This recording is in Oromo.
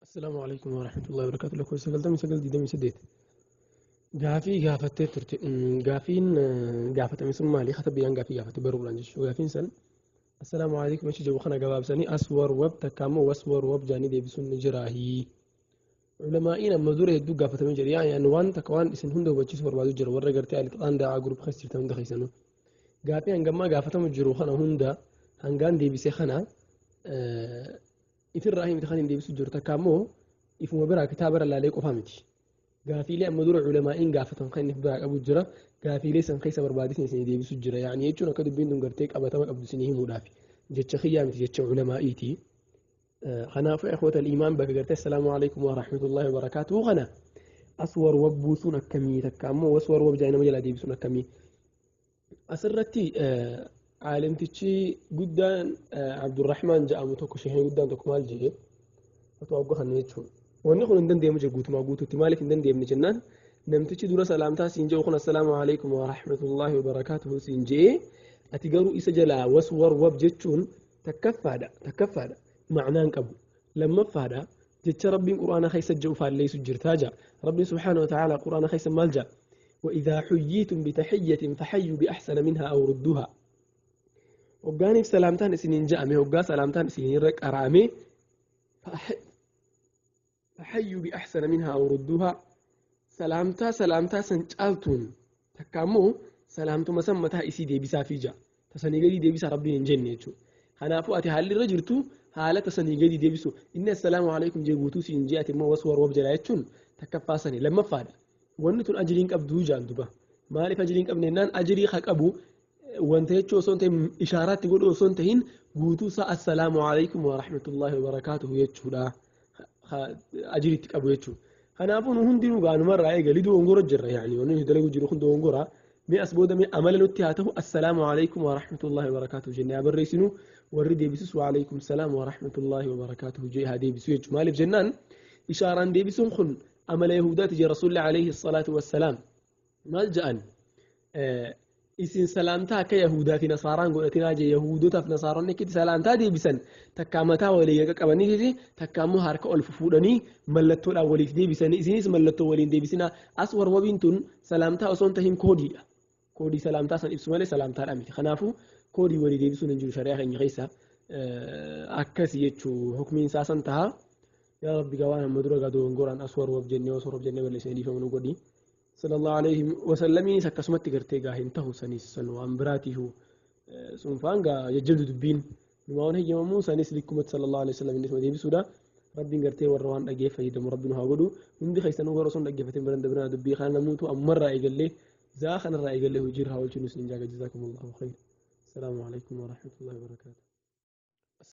Assalaamu alaikum warahmatullahi wabarakatuh. Lakkoofsa 99 28. Gaafii gaafattee turte. Gaafiin gaafatame sun maali? Katabiyyaan gaafii gaafate baruudhaan jechuudha. Gaafiin san assalaamu alaikum jecha jedhu kana gabaabsanii aswar wab takka ammoo waswar wab jaanii deebisuun ni jiraahii. Ulamaa'iin amma dura hedduu gaafatamee jira. Yaa waan takka waan isin hunda hubachiisuu barbaadu jira. Warra gartee alixaan da'aa group keessa jirtan hunda keessanuu. Gaafii hangammaa gaafatamu jiru kana hunda hangaan deebise kana ifirraa himte kan hin deebisu jiru takka ammoo ifuma biraa kitaaba irra laalee qofa miti. Gaafiilee amma dura ulamaa'iin gaafatan kan inni biraa qabu jira. Gaafiilee san keessa barbaadisni isin deebisu jira. Yaani jechuun akka dubbiin tun gartee qabatama qabdu isin himuudhaaf. Jecha kiyyaa miti, jecha ulamaa'iiti. Kanaafuu ikhwata iimaan, bakka gartee assalaamu alaikum wa rahmatullahi wa barakaatuhu kana aswar wab buusuun akkamii, takka ammoo waswar wab jaa'ee nama jalaa deebisuun akkamii? Asirratti caalimtichi guddaan Abdurrahmaan jedhamu tokko, sheheen guddaan tokko maal jedhe? Fatwaa waggaa kana jechuudha. Wanni kun hin danda'amu jedhe guutumaa guutuutti. Maaliif hin danda'amne jennaan, namtichi dura salaamtaa siin jedhu kun assalaamu alaikum wa rahmatullahi wa barakaatuhu siin jedhee, ati garuu isa jalaa waswar wab jechuun takkaffaadha ma'naan qabu, lammaffaadha jecha Rabbiin Qur'aana keessa jedhu faalleessu jirtaa jaa. Rabbiin subhaanahu wa ta'ala Qur'aana keessa maal jaa? وإذا حييتم بتحية فحيوا بأحسن منها أو ردوها. Hoggaaniif salaamtaan isiniin ja'ame, hoggaa salaamtaan isiniin irra qaraame, فحيوا بأحسن منها أو ردوها, salaamtaa salaamtaa san caaltuun takka ammoo salaamtuma san mataa isii deebisaa fi ja'a. Tasanii gadi deebisaa Rabbiin hin jenne jechuudha. Kanaafuu ati haalli irra jirtu haala tasanii gadi deebisu. Inni assalaamu alaikum jee guutuu siin jee, ati immoo waswar wab jalaa jechuun takkaffaa sani. Lammaffaadha, wanni tun ajiriin qabduu jaan duba. Maaliif ajiriin qabne jennaan, ajirii haa qabu wanta jechuu osoo hin ta'in, ishaaraatti godhu osoo hin ta'in, guutuu isaa assalaamu alaikum wa rahmatullahi wa barakaatuhu jechuudha. Ajiriitti qabu jechuudha. Kanaafuu nu hundinuu gaanumarraa eegali dogongora jirra, yaani wanni nuti dalagu jiru kun dogongora. Mee as booda mee amala nutti haa ta'u, assalaamu alaikum wa rahmatullahi wa barakaatuhu jennee haa barreessinu. Warri deebisus wa alaikum salaam wa rahmatullahi wa barakaatuhu jee haa deebisu jechuudha. Maaliif jennaan, ishaaraan deebisuun kun amala Yahudaati jee Rasuulli alayhi salaatu wassalaam. Maal ja'an? Isin salaamtaa akka Yahudaa fi Nasaaraan godhatinaa jee. Yahudotaaf Nasaaronni akkitti salaamtaa deebisan takkaa mataa walii qabanii fi takkaa immoo harka ol fuudhanii mallattoodhaan waliif deebisanii, isinis mallattoo waliin deebisinaa. As warwabiin tun salaamtaa osoo hin tahin koodiidha. Koodii salaamtaa san ibsu malee salaamtaadha miti. Kanaafuu koodii walii deebisuun hin jiru shari'aa keenya keessa. Akkasi jechuu hukmiin isaa san taha. Yaa Rabbi, gaa waan amma dura gaa dogongoraan as warwab jennee osoo warwab jennee balleessanii dhiifamu nu godhi. Sallallahu alaihi wasallamiinis akkasumatti gartee gaa hin tahu sanis, san waan biraatiihu sun faan gaa jajjabdu dubbiin numaa waan heyyamamuu sanis likkumatti sallallahu alaihi wasallam innis deebisuudha. Rabbiin gartee warra waan dhagee fayyadamu Rabbi nu haa godhu. Hundi keessanuu gara osoo hin dhaggeeffatin biran dabrinaa, dubbii kana namuutu ammarraa eegallee, zaa kanarraa eegallee hojiirra haa oolchinu isin jaaga. Jazaakumullahu khayr. Assalaamu alaikum warahmatullahi wabarakaatuh.